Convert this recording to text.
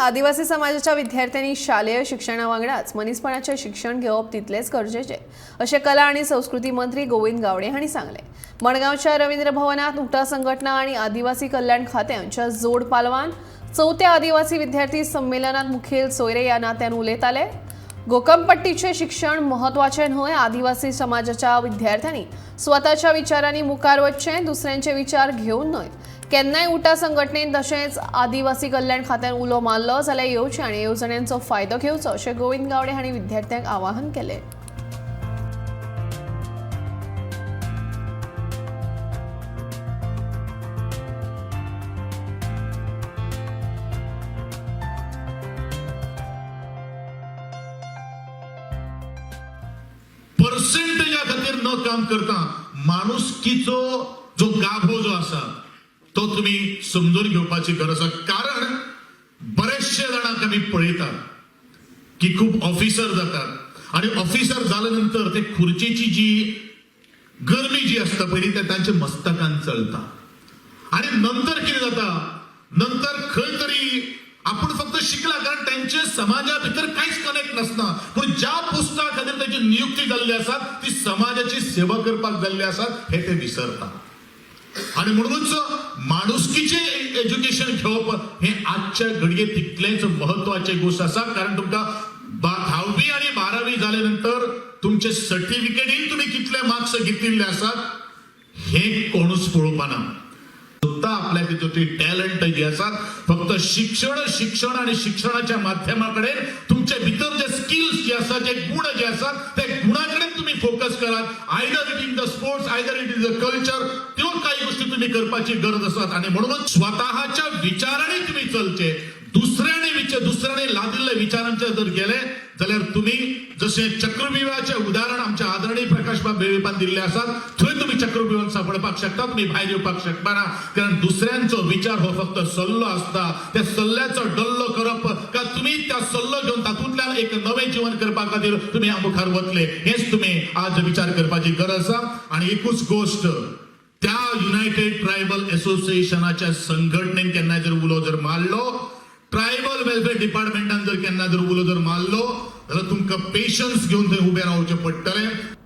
आदिवासी समाजाच्या विद्यार्थ्यांनी शालेय शिक्षणा वांगडाच मनीसपणाचें शिक्षण घेवप तितलेंच गरजेचें अशें कला आनी संस्कृती मंत्री गोविंद गावडे हांणी सांगलें. मडगांवच्या रवींद्र भवनात उटा संघटना आनी आदिवासी कल्याण खात्यांच्या जोड पालवान चवथ्या आदिवासी विद्यार्थी संमेलनात मुखेल सोयरे ह्या नात्यान उलयताले. गोकमपट्टीचें शिक्षण म्हत्वाचें न्हय, आदिवासी समाजाच्या विद्यार्थ्यांनी स्वताच्या विचारांनी मुखार वचचें, दुसऱ्यांचे विचार घेवन न्हय. केन्नाय उटा संघटनेन तशेंच आदिवासी कल्याण खात्यान उलो मारलो जाल्यार येवचें आनी येवजण्यांचो फायदो घेवचो अशें गोविंद गावडे हांणी विद्यार्थ्यांक आवाहन केलें. पर्सेंटेजा खातीर न काम करता माणुसकीचो जो गाभो जो आसा तो तुमी समजून घेवपाची गरज आसा. कारण बरेचशे जाणांक आमी पळयतात की खूब ऑफिसर जातात आणि ऑफिसर जाल्या नंतर ते खुर्चेची जी गरमी जी आसता पयली ते तांच्या मस्तकान चलता आणि नंतर कितें जाता, नंतर खंय तरी आपूण फक्त शिकला, कारण त्यांचे समाजा भितर कांयच कनेक्ट नासना. पूण ज्या पोस्टा खातीर ताची नियुक्ती जाल्ली आसा ती समाजाची सेवा करपाक जाल्ली आसा हे ते विसरता. आणि म्हणूनच माणुसकीचे एज्युकेशन घेवप हे आजच्या घडये तितलेंच महत्वाचे गोष्ट आसा. कारण तुमकां धावी आणि बारावी जाले नंतर तुमचे सर्टिफिकेटीन तुम्ही कितले मार्क्स घेतिल्ले आसात हे कोणूच पळोवपाना. स्वता आपल्या तितूंतली टॅलंट जी आसा, फक्त शिक्षण, शिक्षण आणि शिक्षणाच्या माध्यमा कडेन तुमचे भितर जे स्किल्स जे आसा, जे गुण जे आसात त्या गुणा कडेन तुम्ही फोकस करात. Either it in the sports, either it is the culture, त्यो काही गोष्टी तुम्ही करपाची गरज आसात. आणि म्हणूनच स्वतःच्या विचाराने तुम्ही चलचे, दुसऱ्याने विचार दुसऱ्याने लादिल्ल्या विचारांचे जर गेले जाल्यार तुम्ही जसे चक्रव्यूहाचे उदाहरण आमच्या आदरणीय प्रकाशबाब वेळीपान दिल्ले आसात, थंय तुम्ही चक्रव्यूहान सापडपाक शकता, तुम्ही भायर येवपाक शकना. कारण दुसऱ्यांचो विचार हो फक्त सल्लो आसता. त्या सल्ल्याचो डल्लो करप का तुम्ही त्या सल्लो घेवन तातूंतल्यान एक नवें जीवन करपा खातीर तुम्ही मुखार वतले, हेच तुम्ही आज विचार करपाची गरज आसा. आणि एकूच गोष्ट, त्या युनायटेड ट्रायबल असोसिएशनाच्या संघटनेन केन्ना जर उलो जर मारलो, ट्रायबल वेलफेअर डिपार्टमेंटान जर केन्ना जर उलो जर मारलो जाल्यार तुमकां पेशन्स घेवन थंय उबें रावचें पडटलें.